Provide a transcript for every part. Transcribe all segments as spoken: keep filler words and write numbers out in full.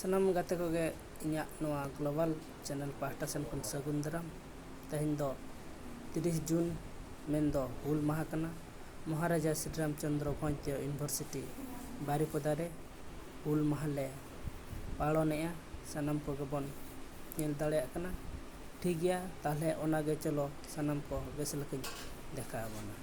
ᱥᱟᱱᱟᱢ ᱜᱟᱛᱮ ᱠᱚᱜᱮ ᱤᱧᱟᱹᱜ ᱱᱚᱣᱟ Global Channel ᱯᱟᱦᱴᱟ ᱥᱮᱱ ᱠᱷᱚᱱ ᱥᱟᱹᱜᱩᱱ ᱫᱟᱨᱟᱢ᱾ ᱛᱮᱦᱮᱧ ᱫᱚ ᱛᱤᱨᱤᱥ ᱡᱩᱱ, ᱢᱮᱱᱫᱚ ᱦᱩᱞ ᱢᱟᱦᱟ ᱠᱟᱱᱟ᱾ ᱢᱚᱦᱟᱨᱟᱡᱟ ᱥᱨᱤᱨᱟᱢ ᱪᱚᱸᱫᱽᱨᱚ ᱵᱷᱚᱸᱡᱽ ᱛᱮᱭᱳ University ᱵᱟᱨᱤᱯᱚᱫᱟ ᱨᱮ ᱦᱩᱞ ᱢᱟᱦᱟ ᱞᱮ ᱯᱟᱞᱚᱱᱮᱜᱼᱟ᱾ ᱥᱟᱱᱟᱢ ᱠᱚᱜᱮ ᱵᱚᱱ ᱧᱮᱞ ᱫᱟᱲᱮᱭᱟᱜ ᱠᱟᱱᱟ᱾ ᱴᱷᱤᱠ ᱜᱮᱭᱟ, ᱛᱟᱦᱚᱞᱮ ᱚᱱᱟᱜᱮ ᱪᱚᱞᱚ ᱥᱟᱱᱟᱢ ᱠᱚ ᱵᱮᱥ ᱞᱮᱠᱟᱧ ᱫᱮᱠᱷᱟᱣ ᱟᱵᱚᱱᱟ᱾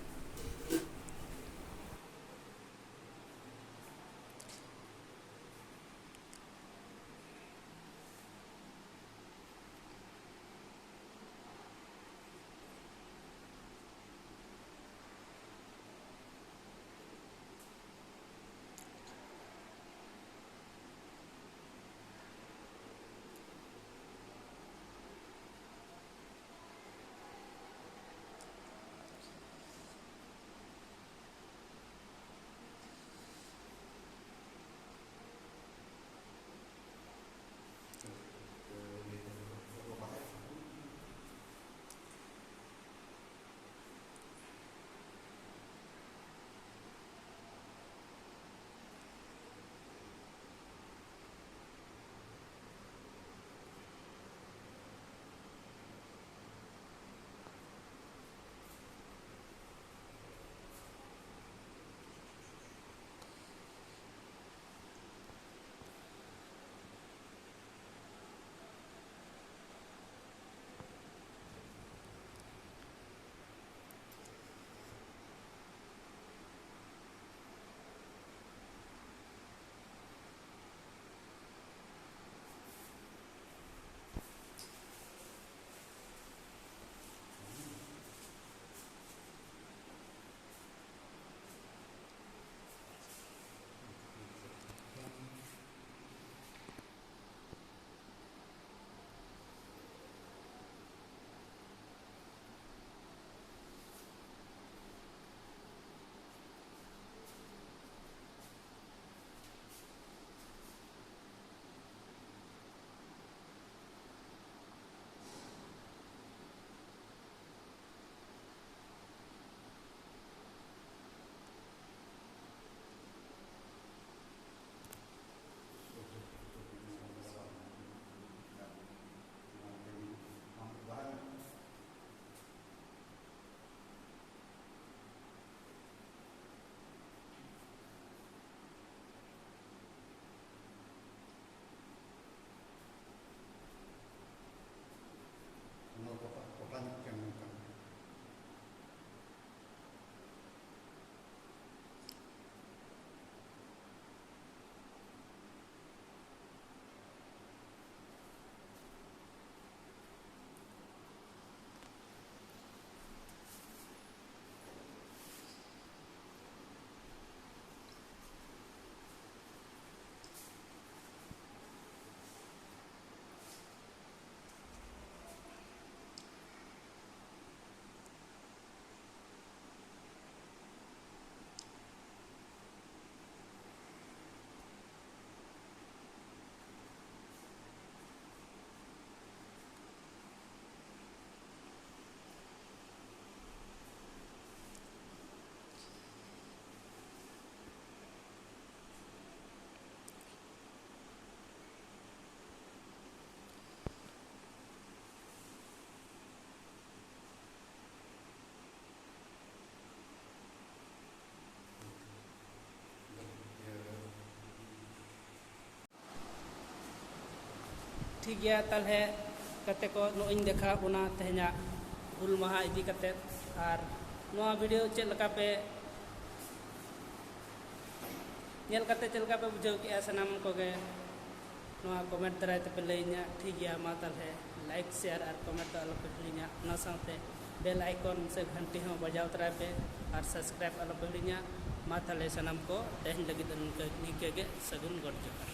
ᱴᱷᱤᱠ ᱜᱮᱭᱟ, ᱛᱟᱦᱚᱞᱮ ᱜᱟᱛᱮ ᱠᱚ, ᱱᱚᱜᱼᱚᱭ ᱤᱧ ᱫᱮᱠᱷᱟᱣ ᱵᱚᱱᱟ ᱛᱮᱦᱮᱧᱟᱜ ᱦᱩᱞ ᱢᱟᱦᱟ ᱤᱫᱤ ᱠᱟᱛᱮᱫ᱾ ᱟᱨ ᱱᱚᱣᱟ ᱵᱷᱤᱰᱤᱭᱳ ᱪᱮᱫ ᱞᱮᱠᱟ ᱯᱮ ᱧᱮᱞ ᱠᱟᱛᱮ ᱪᱮᱫ ᱞᱮᱠᱟ ᱯᱮ ᱵᱩᱡᱷᱟᱹᱣ ᱠᱮᱜᱼᱟ ᱥᱟᱱᱟᱢ ᱠᱚᱜᱮ, ᱱᱚᱣᱟ ᱠᱚᱢᱮᱱᱴ ᱫᱟᱨᱟᱭ ᱛᱮᱯᱮ ᱞᱟᱹᱭᱟᱹᱧᱟ᱾ ᱴᱷᱤᱠ ᱜᱮᱭᱟ, ᱢᱟ ᱛᱟᱦᱚᱞᱮ ᱞᱟᱭᱤᱠ, ᱥᱮᱭᱟᱨ ᱟᱨ ᱠᱚᱢᱮᱱᱴ ᱫᱚ ᱟᱞᱚᱯᱮ ᱦᱤᱲᱤᱧᱟ᱾ ᱚᱱᱟ ᱥᱟᱶᱛᱮ ᱵᱮᱞ ᱟᱭᱠᱚᱱ ᱥᱮ ᱜᱷᱟᱱᱴᱤ ᱦᱚᱸ ᱵᱟᱡᱟᱣ ᱛᱚᱨᱟᱭ ᱯᱮ ᱟᱨ ᱥᱟᱵᱥᱠᱨᱟᱭᱤᱵ ᱟᱞᱚᱯᱮ ᱦᱤᱲᱤᱧᱟ᱾ ᱢᱟ ᱛᱟᱦᱚᱞᱮ ᱥᱟᱱᱟᱢ ᱠᱚ ᱛᱮᱦᱮᱧ ᱞᱟᱹᱜᱤᱫ ᱫᱚ ᱱᱤᱝᱠᱟᱹ, ᱱᱤᱝᱠᱟᱹ ᱜᱮ᱾ ᱥᱟᱹᱜᱩᱱ ᱜᱚᱰ ᱡᱚᱦᱟᱨ᱾